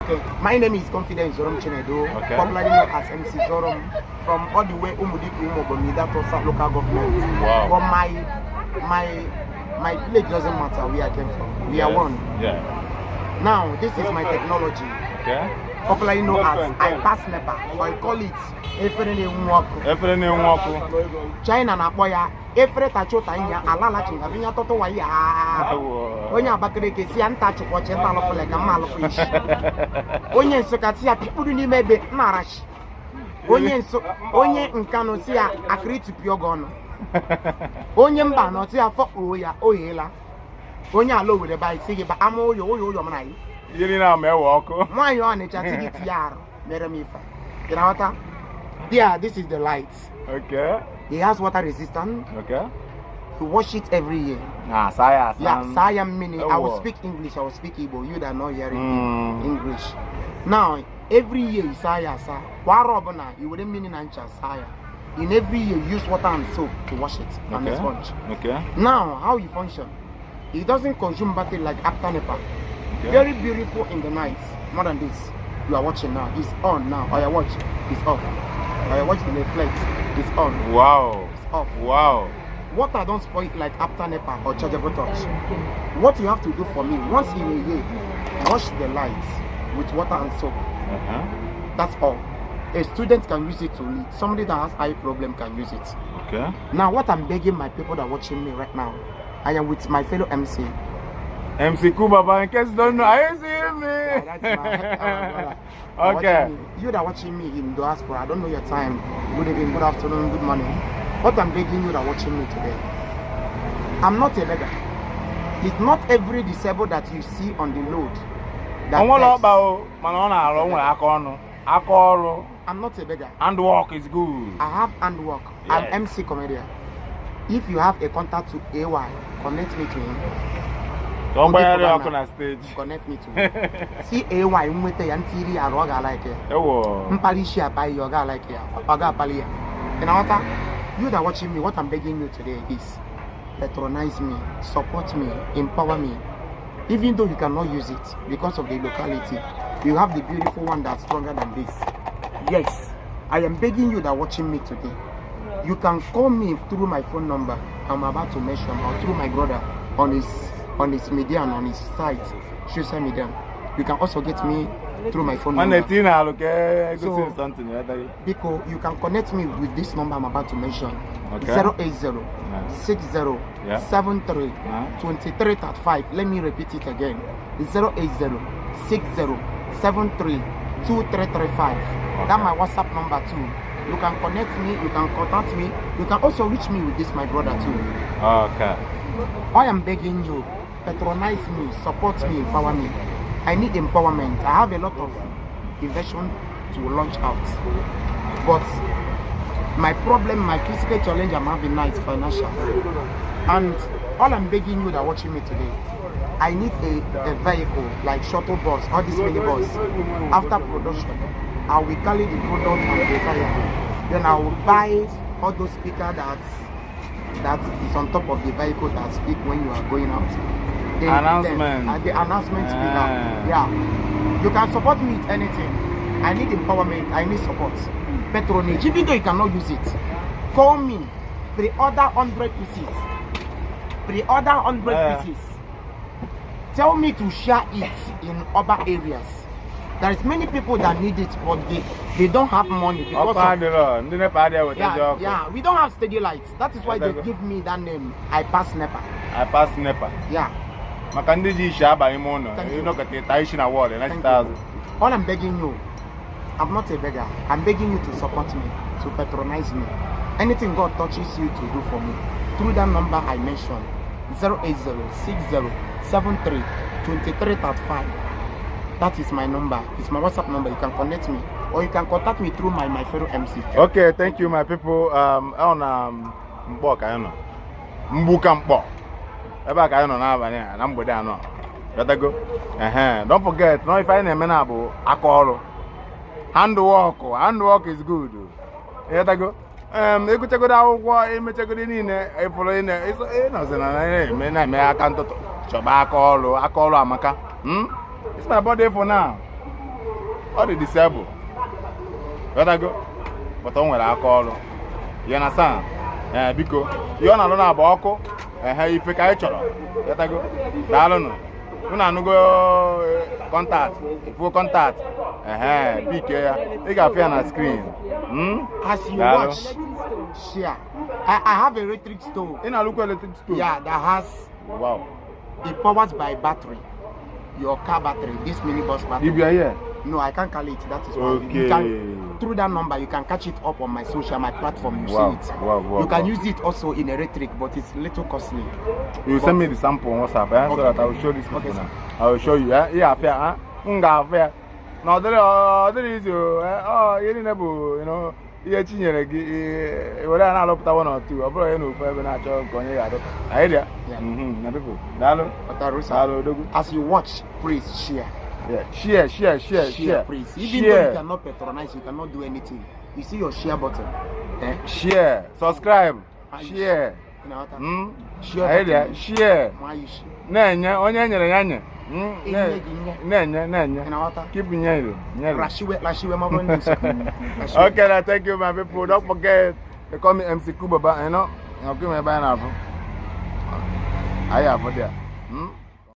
Okay. My name is Confidence Zorom Chinedu, popularly known as MC Zorom, from all the way Umudiku Umobomida Tosa local government. Wow. But my village doesn't matter where I came from. We are one. Yeah. Now this is my technology. Okay. Popularly known as I pass NEPA, or I call it Efrene Nwaku. China na boya Efre Tachota Inya Alala Chinga Vinya Toto Waya. Onya Abakreke si anta chukwa chenta lo fele ka malo fish. Onye nsokati ya people ni mebe narash. Onye nkano si ya akriti piogono. Onye mba no si ya fo oya oyela. Onye alo were bai sigi ba ama oyo mnai. Yiri na me wo oko. Nwan yo ani chatigi ti yaro mere mi fa. You know what? Yeah, this is the light. Okay. It has water resistance. Okay. You wash it every year. Ah, saya. Yeah, saya meaning I will speak English, I will speak Igbo. You that not hearing English. Now, every year saya sa. Warobana, you wouldn't mean in ancha saya. In every year, you use water and soap to wash it and the sponge. Okay. Now, how you function? It doesn't consume battery like after NEPA. Okay. Very beautiful in the night. More than this. You are watching now. It's on now. Or your watch is off. Or your watch will reflect. It's on. Wow. It's off. Wow. Water don't spoil it like after NEPA or chargeable touch. What you have to do for me, once in a year, wash the lights with water and soap. That's all. A student can use it to lead. Somebody that has eye problem can use it. Okay. Now, what I'm begging my people that are watching me right now, I am with my fellow MC. MC Kubaba, in case you don't know, are you seeing me? Okay. You that are watching me in diaspora, I don't know your time. Good evening, good afternoon, good morning. What I'm begging you that are watching me today, I'm not a beggar. It's not every disabled that you see on the load. I'm not a beggar. Handwork is good. I have handwork. Yes. I'm MC comedian. If you have a contact to AY, connect me to him. Connect me to him. See AY, umwete yantiri aroga like it. Mpalishi apai yoga like it. Oga palia. You know what? You that watching me, what I'm begging you today is patronize me, support me, empower me. Even though you cannot use it because of the locality, you have the beautiful one that's stronger than this. Yes, I am begging you that watching me today. You can call me through my phone number I'm about to mention, or through my brother on his media and on his site, social media. You can also get me through my phone number. So, because you can connect me with this number I'm about to mention. Okay. 080 60 73 2335. Let me repeat it again. 080 60 73 2335. That's my WhatsApp number too. You can connect me, you can contact me, you can also reach me with this my brother too. Okay. I am begging you, patronize me, support me, empower me. I need empowerment. I have a lot of invention to launch out. But my problem, my physical challenge I'm having now is financial. And all I'm begging you that are watching me today, I need a vehicle like shuttle bus, all this mini bus. After production, I will carry the product and the vehicle. Then I will buy all those speakers that is on top of the vehicle that speak when you are going out. The announcement speaker. Yeah. You can support me with anything. I need empowerment. I need support. Patronage. Even though you cannot use it, call me. Pre-order 100 pieces. Pre-order 100 pieces. Tell me to share it in other areas. There is many people that need it, but they don't have money because we don't have steady lights. That is why they give me that name. I pass NEPA. I pass NEPA. Yeah. All I'm begging you, I'm not a beggar. I'm begging you to support me, to patronize me. Anything God touches you to do for me, through that number I mentioned, 080 60 73 2335. That is my number. It's my WhatsApp number. You can connect me, or you can contact me through my fellow MC. Okay, thank you, my people. On don't forget, no, if I name Akoro. Handwork is good. Go. You could take it out. It's my birthday for now. All the disabled. Gotta go. But on where I call. You understand? Because you are not about Oko. If you catch her, gotta go. I don't know. You know, go contact. If you contact, big you got fear on the screen. As you watch, share. I have a electric stove. In a local electric stove. Yeah, that has. Wow. It powers by battery. Your car battery, this minibus battery. If you are here. No, I can't call it. That is why. Okay. You can, through that number, you can catch it up on my platform. You Wow. see it. Wow. You can use it also in electric, but it's a little costly. You send me the sample on WhatsApp, so that I will show this people now. I will show you. Yeah, fair. Fair. No, there is you. You know. You chinyere were na alopụta one or two. Ọ bụrụ na ofu ebe na-achọ nke onye ga-adọ. Anyị dị. Na people. Daalụ. As you watch, please share. Yeah, share. Please. Even though you cannot patronize, you cannot do anything. You see your share button. Share, subscribe, share. Share. Nenye, onye nyere ya nye. Nenye. Keep nyere. Okay, now thank you, my people. Don't forget, they call me MC Kubaba. You know, I'll give me a banner. I have for there.